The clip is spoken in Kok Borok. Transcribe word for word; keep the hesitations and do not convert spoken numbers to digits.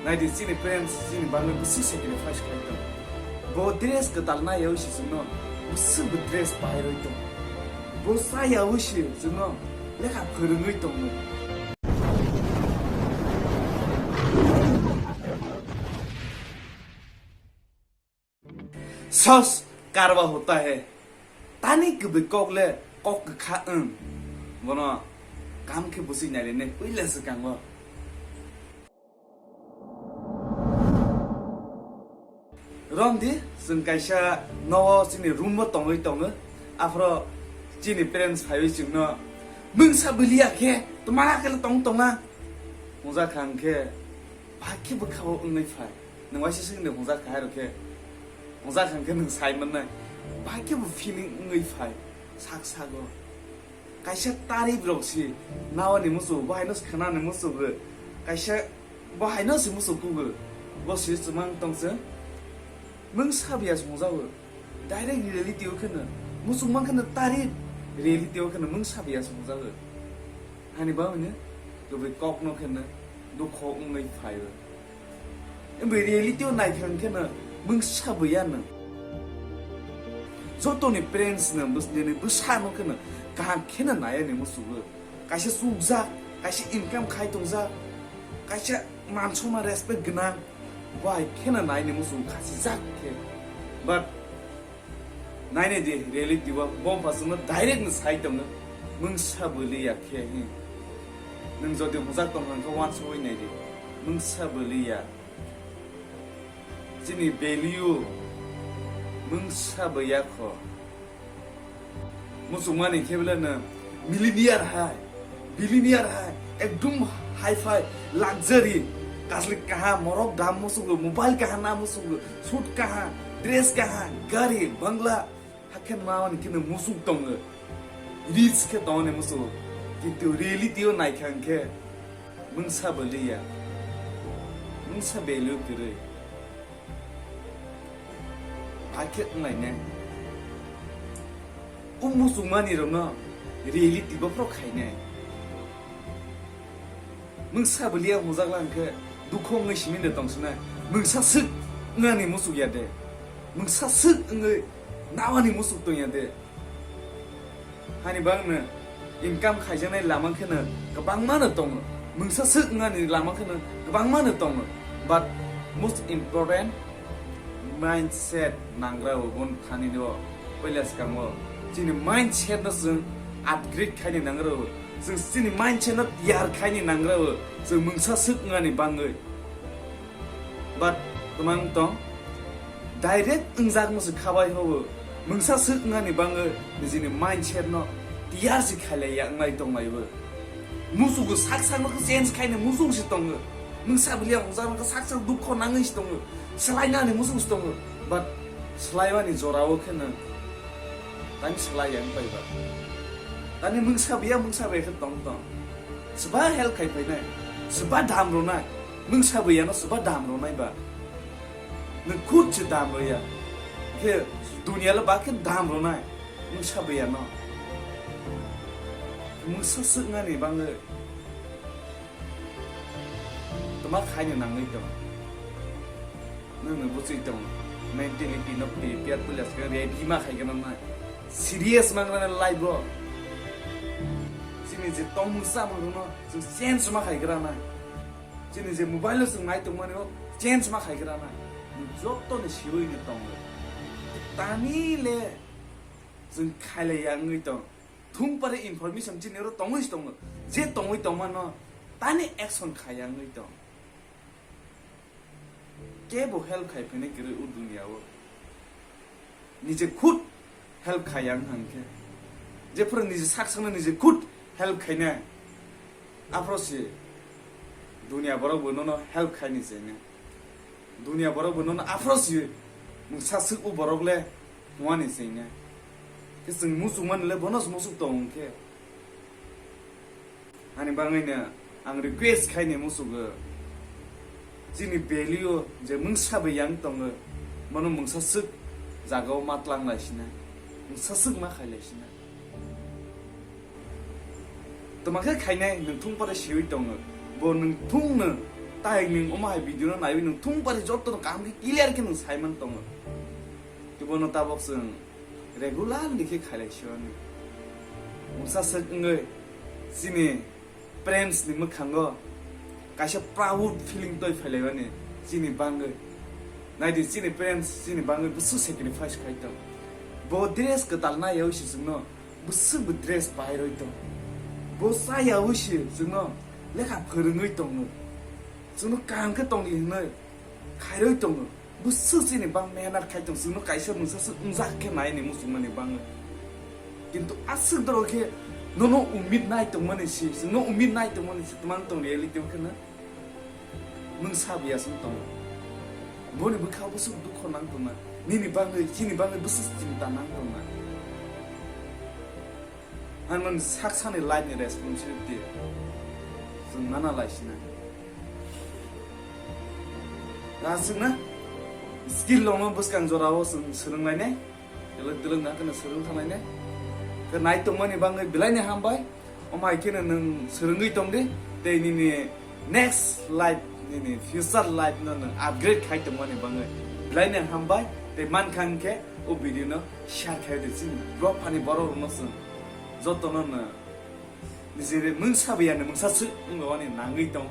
Naidi, chini parents chini bagwi bisi sacrifice khlai tong. Bo dress kwtal naiyawi se chwngno bwswk bo dress pairwi tong. Bo chayawi se chwngno lekha phwrwngwi tongo. Sos karwa hota hai. Tani kwbwi kok le kok kwkha wng. Bono kam khe bwswi nai le ne puila swkango. Romdi, chwng kaisa nogo chini room o tongwi tongo. Aphro chini parents phaiwi chwngno mungsa bwliya khe twma khe tong tongna. Hwnjak kha hwnkhe, bhai khe bwkha o wngwi phai. Nwng waisa swkang de hwnjak kha hai rok khe. Hwnjak kha hwnkhe nwng sai mannai. Bhai khe bo feeling wngwi phai. Sak sago. Kaisa tarif rok si nawani musu, bo haino se khwnani musu bo. Kaisa bo haino se musu kugo. Bo si chumang tong se. Mungsa biya songjago. Direct reality o kheno. Musu mang kheno tarif. Reality o kheno mungsa biya songjago. Hani ba hwnwi, kwbwi kok no kheno dukho wngwi phaio. Bai reality o naikha hwnkhe no mungsa bwya no. Jotoni parents no bwsnini bwsa no kheno kaham kheno nai ani musugo. Kaisa chukjak, kaisa income khai tongjak, kaisa man soma respect gwnang, bai kheno nai ni musugo khasijak khe. But Nainai di, reality o bo bwswkno direct no sai tongo, mungsa bwliya khe, hi. Nwng jodi hwnjak tong kha, uansugwi nai di, mungsa bwliya. Chini value mungsa bwya kho. Muchungmani khe belai no millionaire hai. Billionaire hai, ekdum hi-fi, luxury, kaslik kaha, morok dam musugo, mobile kaha na musugo, suit kaha, dress kaha, gari, bangla, hakhe ma wani khe musuk tongo, rich khe tongo ne musugo, kintu reality o naikha hwnkhe mungsa bwliya, mungsa value kwrwi. Hakhe wnglainai. O muchungmani rokno reality bophro khainai. Mungsa bwliya hwnjakla hwnkhe dukho wngwi simi de tongsinai. Mungsa swk wngnani muchuk ya de. Mungsa swk wngwi nawani muchuk tong ya de. Hani bagno income khaijaknai lama kheno kwbangma no tongo, mungsa swk wngnani lama kheno kwbangma no tongo, but most important mindset nangra o bon thani o. Puila swkango chini mindset no chwng upgrade khaini nangra o, chwng chini mindset no tiyar khaini nangra o, chwng mungsa swk wngnani bangwi. But twmang tong, direct wngjak no se khabai hobo, mungsa swk wngnani bangwi nijini mindset no tiyar se khailai ya wnglai tong laibo. Musugo sak sak no khe change khaini musung se tongo, mungsa bwliya hwngjak no khe sak sak dukho nangwi se tongo, swlai nani musung se tongo, but swlai mani jora o khe no tani swlai ya wng pai ba. Tani mungsa bwya mungsa bai khe tong tong, swba help khai phainai, swba dam rwnai. Mungsa bwya no swba dam rwnai ba. Nwng khud se dam rwya. Khe dunia le ba khe dam rwnai. Mungsa bwya no. Mungsa swk wngnani bangwi. Twma khaini nangwi tong. Nwng no bwchwi tong. Mentality no prepare puila swkang ready ma khai gana nai. Serious ma gana life o. Chini je tongmung samung no chwng change ma khai gana nai. Chini je mobile o chwng nai tongmani o change ma khai gra na. Nwng joto ni siwi ni tongo. Tani le chwng khailai ya wngwi tong. Thung pare information chini oro tongwi se tongo. Je tongwi tongmano tani action khai ya wngwi tong. Kebo help khai phene kwrwi o dunia o. Nije khud help khai ang hang khe. Jephuru nije sak sakno nije khud help khainai. Aphro se dunia borok bo nono help khaini chengna. Dunia borok bo nono aphro se mungsa swk o borok le hwnani chengna. Khe chwng muchung mani le bono se muchuk tong hwn khe. Ani bangwi no ang request khai ni musugo, chini value o je mungsa bai yang tongo, bono mungsa swk jaga o ma tlang lai sina, mungsa swk ma khai lai sina. Toma khe khainai nwng thung pore siwi tongo, bo nwng thung no Tei nwng omo hai video no naiwi nwng thung pari joto no kaham khe clear khe nwng sai man tongo. Tei bono tabok chwng regularly khe khailai sio ani. Mungsa swk wngwi chini parents ni mwkhango kaisa proud feeling toi phailaimani chini bangwi. Naidi chini parents chini bangwi bwswk sacrifice khai tong. Bo dress kwtal naiyawi se chwngno bwswk bo dress pairwi tong. Bo chayawi se chwngno lekha phwrwngwi tongo. Chwngno kaham khe tongdi hwnwi khairwi tongo. Bwswk chini bang mehnat khai tong, chwngno kaisa mungsa swk wngjak khe nai ni muchungmani bangwi. Kintu aswk doro khe nono umid nai tongmani si, chwngno umid nai tongmani si twmang tong reality o khe na. Nwng sabiya song tongo. Boni bwkha bwswk dukho nang tongna. Nini bangwi, chini bangwi bwswk chinta nang tongna. Ang nwng saksani life ni responsibility. Chwng nana lai sina. Da chwngna skill longno bwskang jorao chwng swrwng lainai. Twlwk twlwk na kheno swrwng thang lainai. Khe nai tongmani bangwi belai ni hambai. Omo hai kheno nwng swrwngwi tongdi. Tei nini next life, nini future life no nwng upgrade khai tongmani bangwi belai ni hambai. Tei mankha hwnkhe o video no share khai di chini bro phani borok rokno chwng jotono no nijini mungsa biyani mungsa swk wngwi nangwi tong.